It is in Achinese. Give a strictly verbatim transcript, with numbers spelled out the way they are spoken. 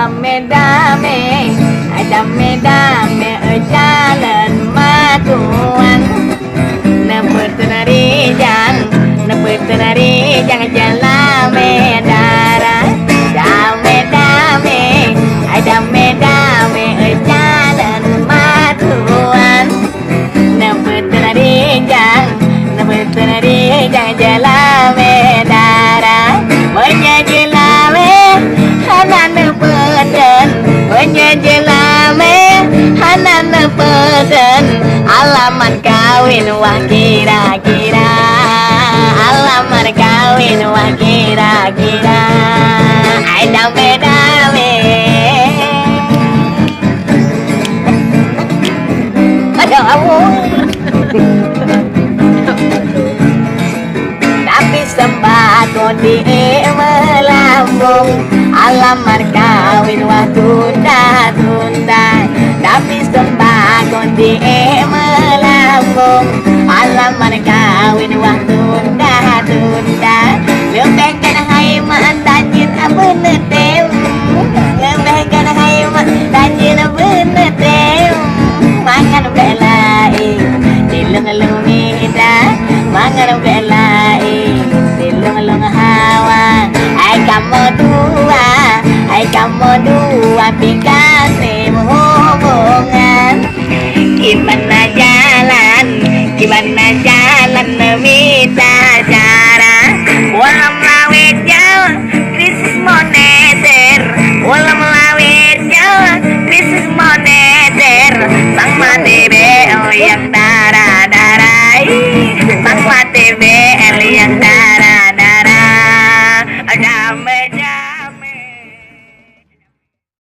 Damé-damé, ai damé-damé, eh, jalan matuan. Neupeuteun rijang, neupeuteun rijang jalamé dara. Damé-damé, ai damé-damé, eh, jalan matuan. Neupeuteun rijang, neupeuteun rijang jalamé dara. Meunyoe jalamé hana neupeuteun, meunyoe jalamé hana neupeuteun, alamat kawin wah kira-kira, alamat kawin wah kira-kira. Ai damé-damé. Aduh, ampun. Tapi sembako di meulambong, alamat kawin wah tunda-tunda. Tapi sembako di meulambong, alamat kawin wah tunda-tunda. Leubeh gét hai mak dan jeuet beuneutem. Leubeh gét hai mak dan jeuet beuneutem. Mangat bék laén dilông lông ida, mangat bék laén dilông lông hawa. Hai kamoe dua, hai kamoe dua pih